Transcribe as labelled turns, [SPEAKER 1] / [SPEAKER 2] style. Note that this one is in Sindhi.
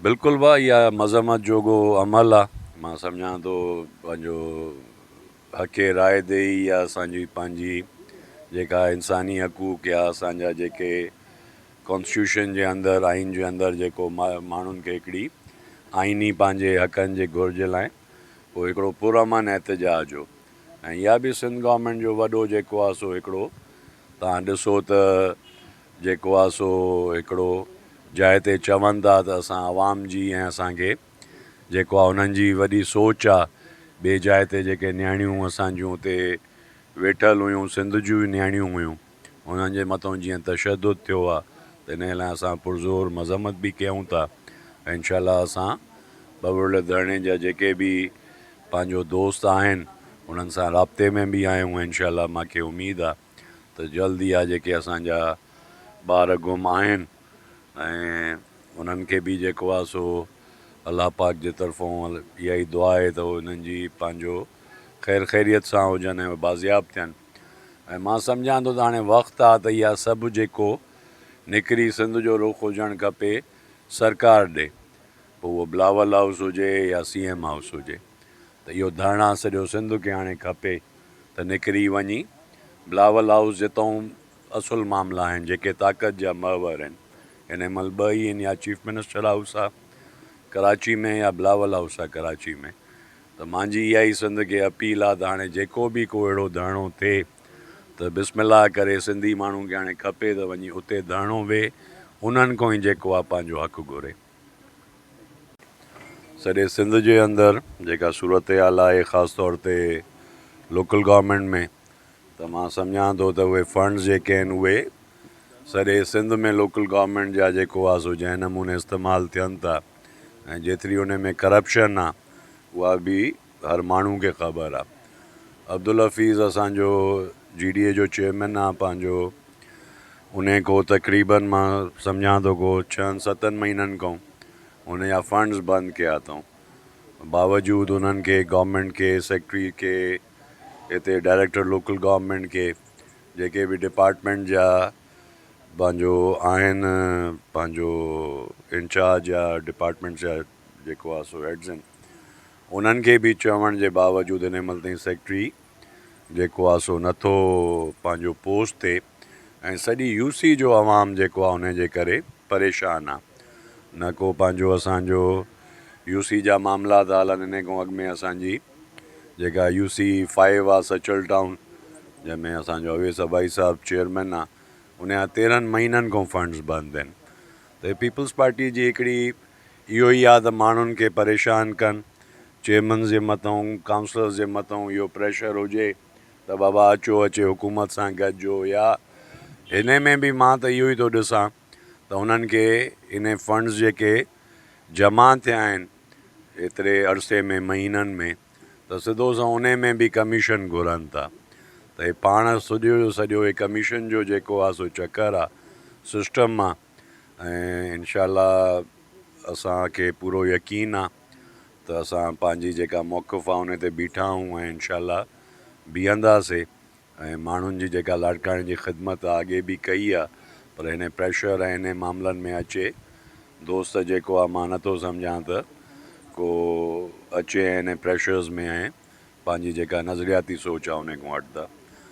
[SPEAKER 1] بلڪل ڀا اها مذمت جوڳو عمل آ مان سمجهان ٿو پنهنجو حق راء دهي يا اسان جي پنهنجي جيڪا انساني حقوق يا اسان جا جيڪي ڪانسٽيٽيوشن جي اندر آئين جي اندر جيڪو ماڻهن کي هڪڙي آئيني پنهنجي حقن جي گهرج جي لاء اهو هڪڙو پرامن احتجاج هو ۽ اها به سنڌ گورنمينٽ جو وڏو جيڪو آ سو هڪڙو توهان ڏسو ته جيڪو آ سو هڪڙو جاء تي چون ٿا ته اسان عوام جي ۽ اسان کي جيڪو آ انهن جي وڏي سوچ آ ٻي جاء تي جيڪي نياڻيون اسان جون اتي ويٺل هيون سنڌ جون ئي نياڻيون هيون انهن جي مٿئون جيئن تشدد ٿيو آ ته انهي لاء اسان پرزور مذمت به ڪيون ٿا ۽ انشاء الله اسان ٻٻرڙ ڌرڻي جا جيڪي به پنهنجو دوست آهن انهن سان رابطي ۾ به آهيون ۽ انشاء الله مان کي اميد آ ته جلد اها جيڪي اسان جا ٻار گم آهن ۽ انهن کي به جيڪو آ سو الله پاڪ جي طرفون اها ئي دعا آهي ته انهن جي پنهنجو خير خيريت سان هجن ۽ بازياب ٿين ۽ مان سمجهان ٿو ته هاڻي وقت آ ته اها سڀ جيڪو نڪري سنڌ جو رخ هجڻ کپي سرڪار ڏي پوء اهو بلاول هائوس هجي يا سي ايم هائوس هجي ته اهو ڌرڻا سڄو سنڌ کي هاڻي کپي ته نڪري وڃي بلاول هائوس جتئون اصل معاملا آهن جيڪي طاقت جا محور آهن هن مهل ٻه ئي آهن يا چيف منسٽر هائوس آ ڪراچي ۾ يا بلاول هائوس آ ڪراچي ۾ ته مانجي اها ئي سنڌ کي اپيل آ ته هاڻي جيڪو به ڪو اهڙو ڌرڻو ٿئي ته بسم الله ڪري سنڌي ماڻهو کي هاڻي کپي ته وڃي اتي ڌرڻو ويهي انهن کان ئي جيڪو آ پنهنجو حق گهري. سڄي سنڌ جي اندر جيڪا صورتحال آهي خاص طور تي لوڪل گورنمينٽ ۾ ته مان سمجهان ٿو ته اهي فنڊز جيڪي آهن اهي سڄي سنڌ ۾ لوڪل گورنمينٽ جا جيڪو آهي سو جنهن نموني استعمال ٿين ٿا ۽ جيتري ان ۾ ڪرپشن آهي اها به هر ماڻهو کي خبر آهي عبدالحفيظ اسانجو جي ڊي اي جو چيئرمين آهي پنهنجو انهي کو تقريبن مان سمجهان ٿو ڪو ڇهن ستن مهينن کان ان جا فنڊز بند ڪيا اٿئون باوجود انهن کي گورنمينٽ کي سيڪريٽري کي هتي ڊائريڪٽر لوڪل گورنمينٽ کي جيڪي به ڊپارٽمينٽ جا پنهنجو آهن پنهنجو انچارج يا ڊپارٽمينٽ جا جيڪو آهي سو هيڊز آهن انهن کي به چوڻ جي باوجود هن مهل تائين سيڪريٽري جيڪو آ سو نٿو پنهنجو پوسٽ تي ۽ سڄي يو سي جو عوام جيڪو آ انهي جي ڪري پريشان آ نه ڪو پنهنجو اسان جو يو سي جا معاملا ٿا هلن انهي کان اڳ ۾ اسان جي جيڪا يو سي فائيو آ سچل ٽائون جنهن ۾ اسان جو اويس ابائي صاحب چيئرمين آ انهي جا تيرهن مهينن کان فنڊز بند آهن ته پيپلز پارٽي جي هڪڙي اهو ئي آ ته ماڻهن کي پريشان ڪن، چيئرمنز جي مٿئون، ڪائونسلرز جي مٿئون اهو پريشر هجي ته بابا اچو اچي حڪومت سان گڏجو يا انهي ۾ به مان ته اهو ئي ٿو ڏسان ته انهن کي انهي فنڊز جيڪي جمع ٿيا آهن ايتري عرصي ۾ مهينن ۾ ته سڌو سنئون انهي ۾ به ڪميشن گهرن ٿا ته هي پاڻ سڄو جو سڄو هي ڪميشن جو جيڪو آ سو چڪر آ سسٽم آ. ۽ انشاء الله اسان کي پورو يقين آ ته اسان پنهنجي جيڪا موقف آ ان تي بيٺا آهيون ۽ انشاء الله بيهنداسي ۽ ماڻهن جي جيڪا لاڙڪاڻي جي خدمت آ اڳي به ڪئي آ پر هن پريشر ۽ هن معاملن ۾ اچي دوست جيڪو آ مان نٿو سمجهان ته ڪو اچي ۽ هن پريشرز ۾ ۽ پنهنجي جيڪا نظرياتي سوچ آ ان کان هٽندا.